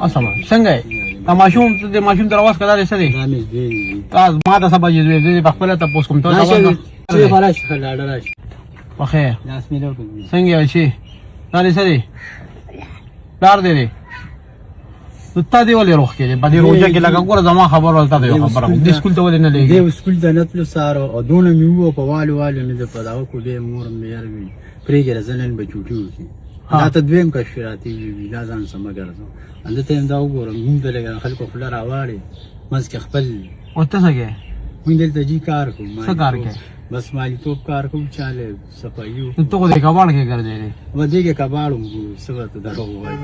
اسمه څنګه یې؟ دا ماشوم د ماشوم تر اواز کړه څه دی؟ دا مې زوی دی. تاسو ما ته سبا چې زوی په خپل تاسو کوم ته راشه چې خلاص لاړ راشه. په خیر. لاس مې لو کوي. څنګه یې شي؟ دا دې څه دی؟ پلار دې دی. نو تا دې ولې روخ کړې؟ په دې روژه کې لکه ګوره زما خبر ولته دی خبره کوم. دې سکول ته ولې نه لېږې؟ دې سکول ته نه تلو سهار او دونه مې وو په والو والو مې د په دغه کو به مور مې یار وي پرېږده زه نن به چوټي وکړي. دا ته دویم کشف راته وي دا ځان سم ګرځم. دلته هم دا وګورم مونږ ته لږه خلکو خوله راواړي منځ کې خپل. او ته څه کوې؟ مونږ دلته جي کار کوو. څه کار کوې؟ بس مالیتوب کار کوو، چاله صفایي. نو ته خو دې کباړ کې ګرځې دی. و دې کې کباړ هم ګورو، څه به ته دروغ ووایې.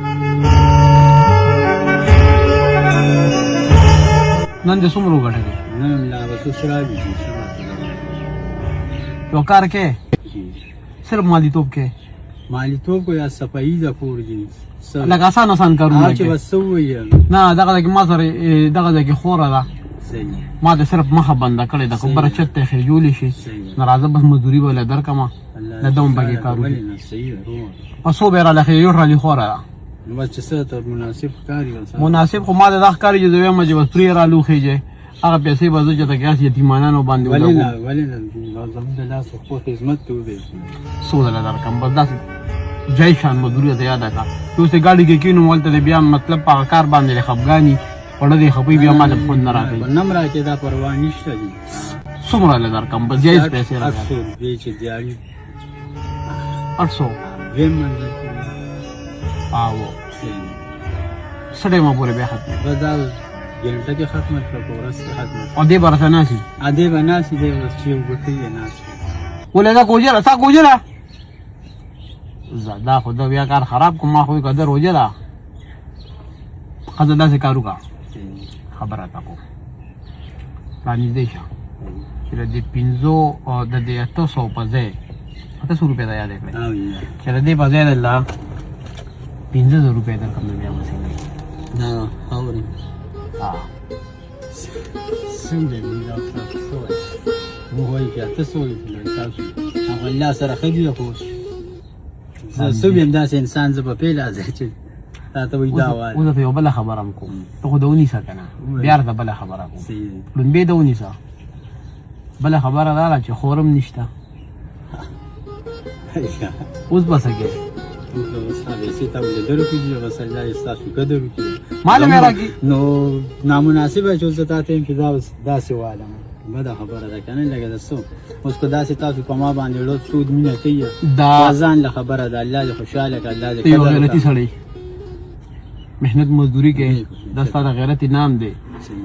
نن دې څومره وګټلې؟ نن هم لا بس اوس راغلي دي، څه به ته دروغ ووایې. یو کار کې صرف مالیتوب کې؟ مالیتوب کو یا صفایي د کور جي لکه اسان اسان کارونه چې بس څه ووایم. نه دغه ځای کې ما سره دغه ځای کې خوره ده، ما د صرف مخه بنده کړې ده، خو بره چت ته خېجولی شي. نو راځه بس مزدوري به له درکړم، د دوم پکې کار وکړي. په څو به راله یو ټرالي خوره ده. نو بس چې څه ته مناسب ښکاري. مناسب خو ما ته دا ښکاري چې زه وایم چې بس پرې رالوخېږي، هغه پیسې به زه چې ته کیاس یتیمانانو باندې ولې نه، ولې نه، زموږ د لاس خو خدمت ته وبې. څو ځله درکړم بس داسې جای شان مزدوري ته یاده کړه چې اوس ګاډي کې کښېنم، هلته دې بیا مطلب په هغه کار باندې دې خفګاني خوړه دې خپي، بیا ما ته خوند نه راکوي. نه م راکې دا پروا نشته دي. څومره له درکړم بس جایز پیسې راکړه؟ 800 روپۍ چې دیاري. 800 دویم منزل کې. او څه ټایمه پورې بیا ختمې؟ بس دا ګنټه کې ختمه شوه، په ورځ کې ختمه شوه. او دې به راته ناست وي؟ دې به ناست وي، دې به چې اوبه کوي ناست وي. ولې دا کوجه ده؟ تا کوجه ده؟ زه دا خو دا بیا کار خراب کوم. ما خو یې که روژه ده ښځه داسې کار وکړه، خبره تا کوم، رانږدې شه چې د دې پنځو د دې 800 په ځای 800 روپۍ دا یادې کړې چې د دې په ځای درله 5000 روپۍ درکړم، نو بیا به څنګه؟ نه اوري. ها څنګه دی دا څه وایي؟ موږ وایو چې 800 تاسو هغه الله سره ښه دي، خو زه څه ویم داسې انسان زه په پیل راځي چې تا ته وایي دا وایي. اوس ته یو بله خبره هم کوم، ته خو د ونیسه که نه بیا راته بله خبره کوم. لومبې د ونیسه. بله خبره دا ده چې خور هم نشته، اوس به څه کوې؟ مال مې راکړي. نو نامناسبه چې زه تا ته یم چې دا داسې والم، بده خبره ده که نه؟ لږه د څه اوس که داسې تاسو په ما باندې لوټ سود مینه کوي، دا ځان له خبره ده. الله دې خوشحاله کړه، الله دې یو غیرتي سړی محنت مزدوري کوي، دا ستا د غیرت انعام دی.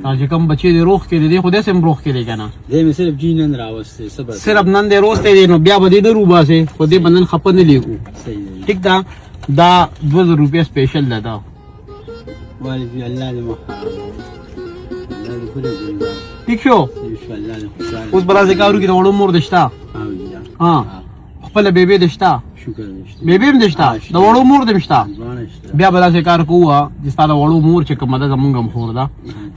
دا چې کوم بچی دې روغ کړي دی، خو داسې هم روغ کړي که نه؟ دی مې صرف جي نن راوستی، څه به صرف نن دې روستی دی، نو بیا به دې نه روباسې، خو دې به نن خپه نه لېږو. ټیک ده. دا 2000 روپۍ سپیشل ده. دا ولې الله دې مه الله دې ګله ګلدار. ټیک شو. اوس به راځې کار وکړي. د وړو مور دې شته؟ ها، خپله بیبې دې شته؟ بیبې هم دې شته، د وړو مور دې هم شته. بیا به داسې کار کوو چې ستا د وړو مور چې کومه ده زمونږ هم خور ده،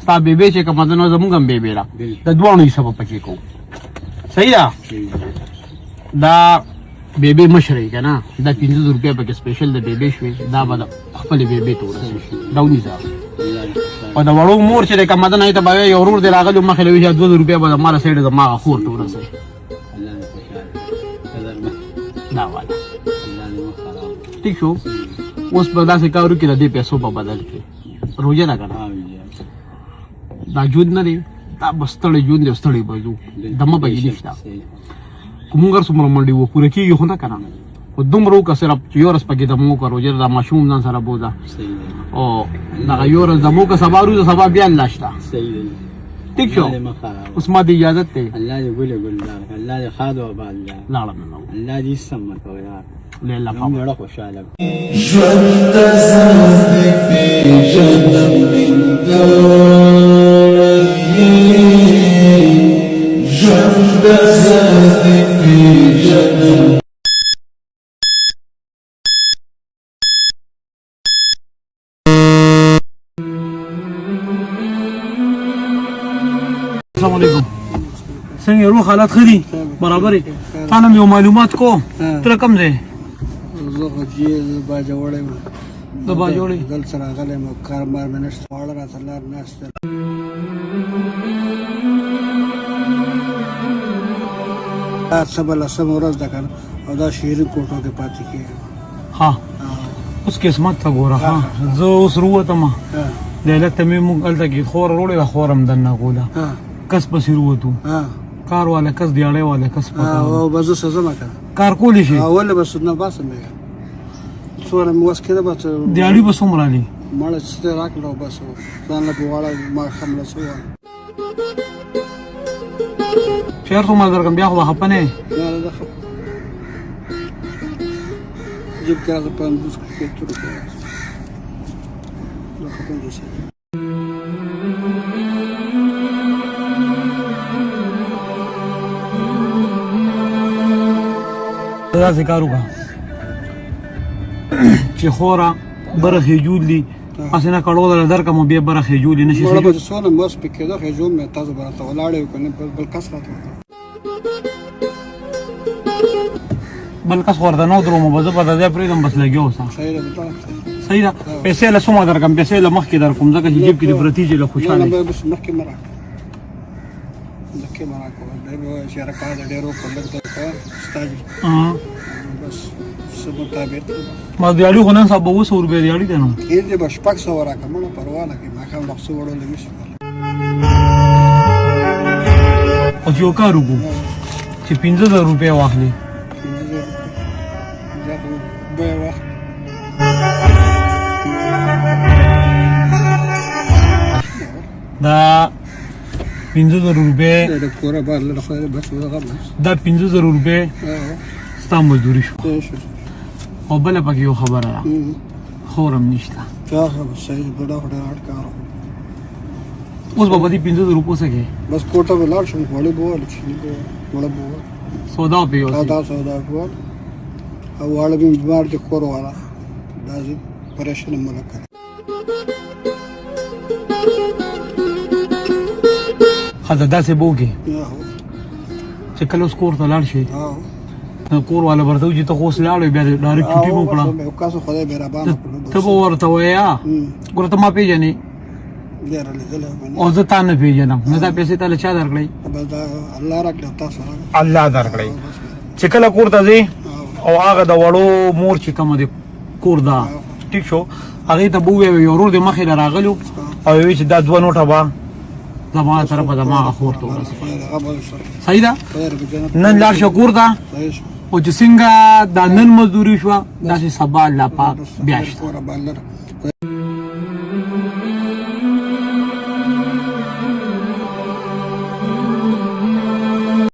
ستا بیبې چې کومه ده نو زمونږ هم بیبې ده، د دواړو حصه به پکې کوو. صحیح ده؟ دا بیبې مشره یې که نه، دا 5000 روپۍ پکې سپیشل د بیبې شوې، دا به د خپلې بیبې ته ورسېږي. دا ونیسه. او د وړو مور چې د کومه ده نه ته به یو ورور دې راغلی مخې له وي، 2000 روپۍ به د ما له سایډه زما هغه خور ته ورسوي. دا والا ټیک شو. اوس به داسې کار وکړي د دې پیسو په بدل کې روژه ده که نه، دا ژوند نه دی، دا به ستړی ژوند دی، ستړی به ځو، دمه به یې نشته. که مونږ هر څومره منډې وو پوره کېږي خو نه که نه، خو دومره وکړه صرف چې یو ورځ پکې دمه وکړه، روژه دا ماشوم ځان سره بوځه او دغه یو ورځ دمه وکړه، سبا روزه سبا بیا الله شته. ټیک شو. اوس ما دې اجازت دی. الله دې ګل ګلدار، الله دې ښاد او آباد لره. لاړم نو. الله دې سم مکوه یار. الله پاک ډېر خوشاله. ژوند زه پیژنم ژوند زه پیژنم. السلام علیکم، څنګه روغ حالت ښه دي؟ برابر. تا نه مې یو معلومات کو، ته کوم ځای؟ زه خو چې باجوړی یم. د باجوړې دلته راغلی یم، کار مار مې نشته، خواړه راته لار ناست. دا سبا لسمه ورځ ده که نه، او دا شیرین کوټو کې پاتې کېږي. ها، اوس قسمت ته ګوره. ها، زه اوس وروتم، د هلته مې موږ هلته کې خور وروړې ده، خور هم دننه کوله، کس پسې وروتو، کار والا کس، دیاړې والا کس پکار. او بس زه څه ځمه که نه، کار کولی شي؟ ولې بس نه باسم، بیا څومره مې وس کېده بس. دیاړي به څومره دي؟ مړه څه ته راکړه، بس ځان له په واړه ماښام له څه ووایم. چېرته څومره درکړم؟ بیا خو به خفه نه یې؟ نه نه، خفه جیب کې راته 50 شپېته روپۍ راکړه، دا ښه 50 دی. داسې کار وکړه چې خوره بره خېجول دي، هسې نه کړو دله درکړم، بیا بره خېجولي نه شي. مړه به څونه مس پې کېده، خېجول مې تاسو به راته ولاړې که نه بل کس راته وکړه. بل کس خو ورته نه ودروم، به زه به د ځای پرېږدم، بس لګیا اوسه. صحیح ده. صحیح ده. پیسې له څومره درکړم؟ پیسې له مخکې درکوم، ځکه چې جیب کې دې پرتې چې له خوشحاله. نه، بس مخکې مه راکړه، مخکې مه راکړه، بیا به وایې چې یاره کار دې ډېر وکړ، لږ درکړه ستا دي، بس څه مطابق. ما دیاړي خو نن سبا 700 روپۍ دیاړي دی، نو کېږي دې به 600 راکړه، مړه پروا نه کوي، ماښام له څه وړولی نه شي. او چې یو کار وکړو چې 5000 روپۍ واخلې. 5000 روپۍ دا خو بیه واخلې. دا 5000 روپۍ د کوره بار له خدای بس دغه دا 5000 روپۍ ستا مزدوري شو. او بله پکې یو خبره ده، خور هم نشته. صحیح، ډېر غټ کار. اوس به په دې 5000 روپو څه کوې؟ بس کور ته به لاړ شم، غوړي به ووهل، چیني به وړه به ووهل، سودا به یوسې. سودا به ووهل او واړه به مې بیمار دي، کور والا داسې پریشان ملک کړی. ښځه داسې به وکړې چې کله اوس کور ته لاړ شې، کور والا به ورته وایي چې ته خو اوس لاړ بیا ډایرکټ چوټي مو کړه، ته به ورته وایې ګوره ته ما پېژنې او زه تا نه پېژنم، نو دا پیسې تا له چا درکړې؟ الله درکړې. چې کله کور ته ځې او هغه د وړو مور چې کومه دی کور ده، ټیک شو، هغې ته به ووایې یو ورور دې مخې له راغلو او وایي چې دا دوه نوټه به زما طرفه زما هغه خور ته ورسوي. صحیح ده؟ نن لاړ شه کور ته، او چې څنګه دا نن مزدوري شوه داسې سبا الله پاک بیا شته.